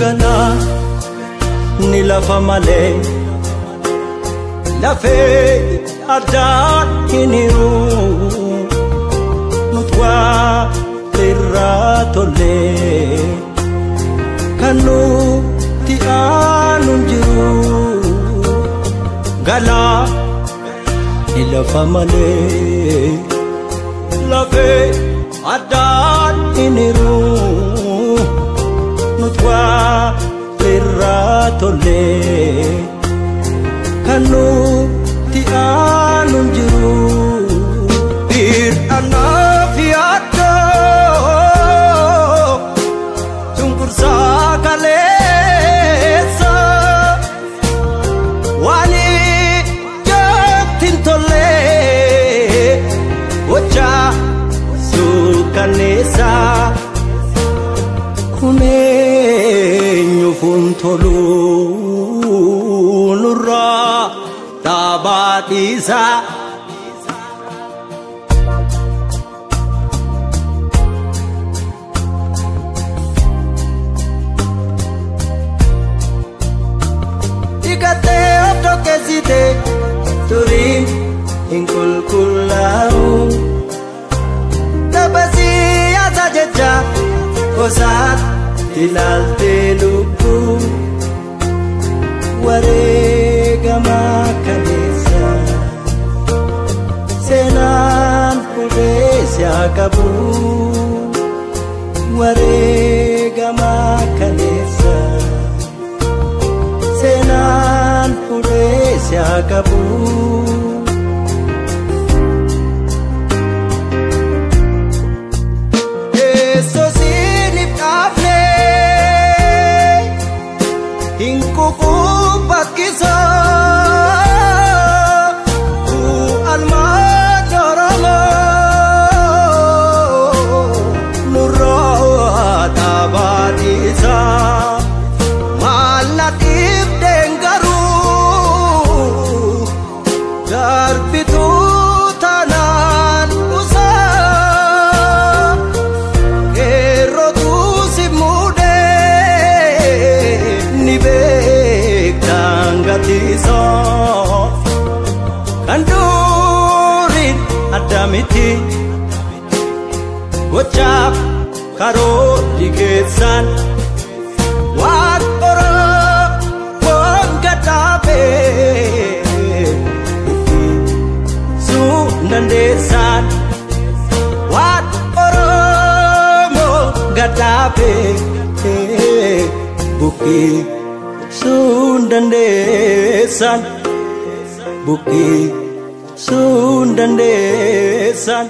Galaa ni lafa malee lafee addaan hin hiru nuti waa irraa tollee kan nuti aanu hin jiru. Galaa ni lafa malee lafee addaan hin hiru nuti waa irraa tollee kan nuti aanu hin jiru. Hir'anaaf yaaddoo cunqursaa kaleessa waan ijatti hin tolle gochaa suukanneessa. Kun eenyuuf hin tolu nurraa dhaabaa dhiisaa. Dhiqattee of dhoqqeessite turiin hin qulqullaa'u. Taphasii yaasaa jecha gosaatti ilaaltee lubbuu wareegamaa kaleessa seenaan fuudhee si haa qabu. Wareegamaa kaleessa seenaan fuudhee si haa qabu. Teessoo siiniif dhaabne hin kukubakkisa. Almaan Oromoo nurraa dhaabaa dhiisa. Maal na dhiibdeen garuu darbituu taanaan buusa. Qeerrootu si muudee ni beektaan gatiisa. Kan duriin adda miti gochaaf karoorri keessan waan Oromoon gadhaabee buqqisuu dandeessan. Waan Oromoo gadhaabee buqqisuu dandeessan. Buqqisuu dandeessan.